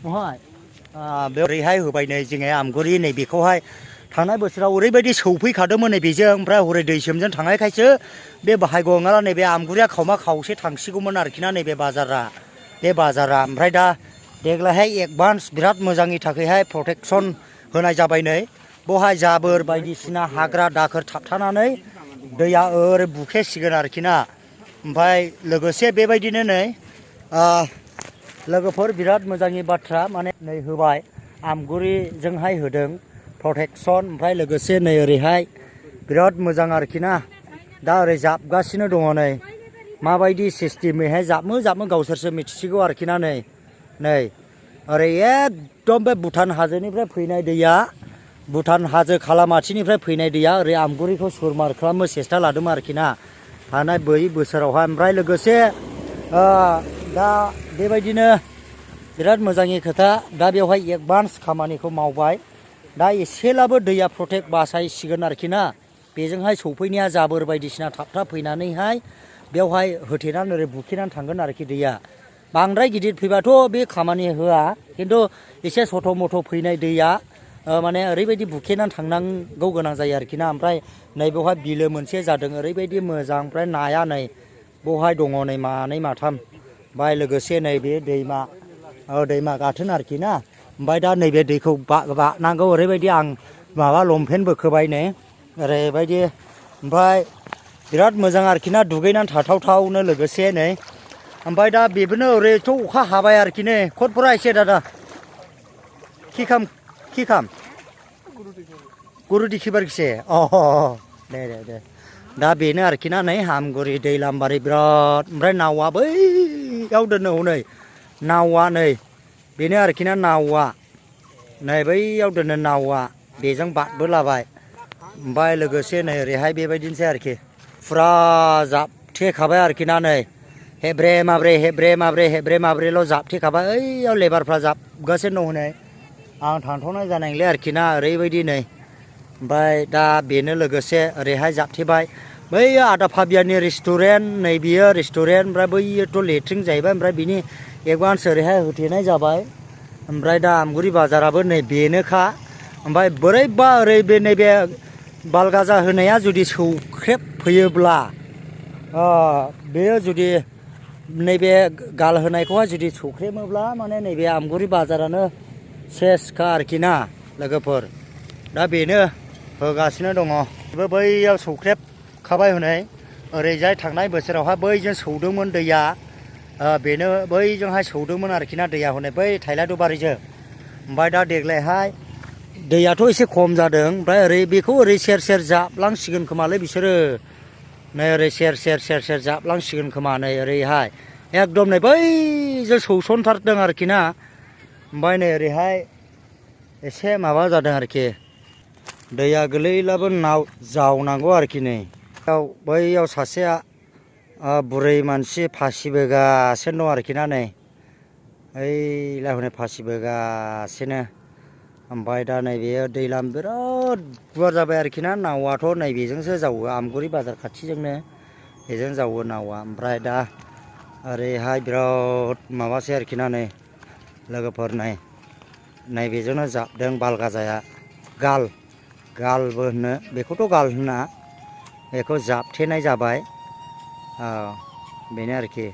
महाय बेवहाय होबाय नै जोङो आमगुरि नै बेखौहाय थांनाय बोसोराव ओरैबायदि सौफैखादोंमोन नै बेजों ओमफ्राय हरै दैसोमजों थांनायखायसो बे बाहायगौ नङाला नैबे आमगुरिया खावमा खावसे थांसिगौमोन आरोखि ना नैबे बाजारा ओमफ्राय दा देग्लायहाय एडभान्स बिराद मोजांनि थाखायहाय प्रटेक्सन होनाय जाबाय नै बहाय जाबोर बायदिसिना हाग्रा दाखोर थाबथानानै दैया ओरै बुखेसिगोन आरोखि ना ओमफ्राय लोगोसे बेबायदिनो नै लोगोफोर बिराद मोजांनि बाथ्रा माने नै होबाय आमगुरिजोंहाय होदों प्रटेक्सन ओमफ्राय लोगोसे नै ओरैहाय बिराद मोजां आरोखि ना दा ओरै जाबगासिनो दङ नै माबायदि सिस्टेमैहाय जाबमो गावसोरसो मिथिसिगौ आरोखि ना नै ओरै एकदम बे भुटान हाजोनिफ्राय फैनाय दैया भुटान हाजो खालामाथिनिफ्राय फैनाय दैया ओरै आमगुरिखौ सुरमार खालामनो सेस्था लादोंमोन आरोखि ना थानाय बै बोसोरावहाय ओमफ्राय लोगोसे दा बेबायदिनो बिराद मोजांनि खोथा दा बेवहाय एडभान्स खामानिखौ मावबाय दा एसेलाबो दैया प्रटेक्ट बासायसिगोन आरोखि ना बेजोंहाय सौफैनाया जाबोर बायदिसिना थाबथा फैनानैहाय बेवहाय होथेनानै ओरै बुखेनानै थांगोन आरोखि दैया बांद्राय गिदिर फैबाथ' बे खामानि होआ खिन्थु एसे सथ' मथ' फैनाय दैया माने ओरैबायदि बुखेनानै थांनांगौ गोनां जायो आरोखि ना ओमफ्राय नै बेवहाय बिलो मोनसे जादों ओरैबायदि मोजां ओमफ्राय नाया नै बेवहाय दङ नै मानै माथाम ओमफ्राय लोगोसे नैबे दैमा गाथोन आरोखि ना ओमफ्राय दा नैबे दैखौ बारनांगौ ओरैबायदि आं माबा लंपेन्ट बोखोबाय नै ओरैबायदि ओमफ्राय बिराद मोजां आरोखि ना दुगैनानै थाथावथावनो लोगोसे नै ओमफ्राय दा बेबोनो ओरैथ' अखा हाबाय आरोखि नै खटफोरा एसे दादा खिखाम गुरु दिखिबारखिसे दे दा बेनो आरोखि ना नै आमगुरि दैलामबारि बिराद ओमफ्राय नावा बैयाव दोनो हनै नावा नै बेनो आरोखि ना नावा नै बैयाव दोनो नावा बेजों बारबोलाबाय ओमफ्राय लोगोसे नै ओरैहाय बेबायदिनोसै आरोखि फुरा जाबथेखाबाय आरोखि ना नै हेब्रे माब्रैल' जाबथेखाबाय ओइयाव लेबारफ्रा जाबगासिनो दं हनै आं थांथ'नाय जानाय नंला आरोखि ना ओरैबायदि नै ओमफ्राय दा बेनो लोगोसे ओरैहाय जाबथेबाय बैयो आदा फाबियानि रेस्टुरेन्ट नै बियो रेस्टुरेन्ट ओमफ्राय बैयोथ' लेट्रिन जाहैबाय ओमफ्राय बिनि एडभान्स ओरैहाय होथेनाय जाबाय ओमफ्राय दा आमगुरि बाजाराबो नै बेनोखा ओमफ्राय बोरैबा ओरै बे नैबे बालगाजा होनाया जुदि सौख्रेब फैयोब्ला बेयो जुदि नैबे गाल होनायखौहाय जुदि सौख्रेमोब्ला माने नैबे आमगुरि बाजारानो सेसखा आरोखि ना लोगोफोर दा बेनो होगासिनो दङ बैयाव सौख्रेबखाबाय हनै ओरैजाय थांनाय बोसोरावहाय बैजों सौदोंमोन दैया बेनो बैजोंहाय सौदोंमोन आरोखि ना दैया हनै बै थाइलाद' बारिजों ओमफ्राय दा देग्लायहाय दैयाथ' एसे खम जादों ओमफ्राय ओरै बेखौ ओरै सेर जाबलांसिगोन खोमालै बिसोरो नै ओरै सेर जाबलांसिगोन खोमा नै ओरैहाय एकदम नै बैजों सौसनथारदों आरोखि ना ओमफ्राय नै ओरैहाय एसे माबा जादों आरोखि दैया गोलैब्लाबो नाव जावनांगौ आरोखि नै बैयाव सासेया बुरै मानसि फासि बोगासिनो दं आरोखि ना नै ओइलाय हनै फासि बोगासिनो ओमफ्राय दा नैबेयो दैलाम बिराद गुवार जाबाय आरोखि ना नावाथ' नैबेजोंसो जावो आमगुरि बाजार खाथिजोंनो बेजों जावो नावा ओमफ्राय दा ओरैहाय बिराद माबासै आरोखि ना नै लोगोफोर नै बेजोंनो जाबदों बालगाजाया गालबो होनो बेखौथ' गाल होना बेखौ जाबथेनाय जाबाय बेनो आरोखि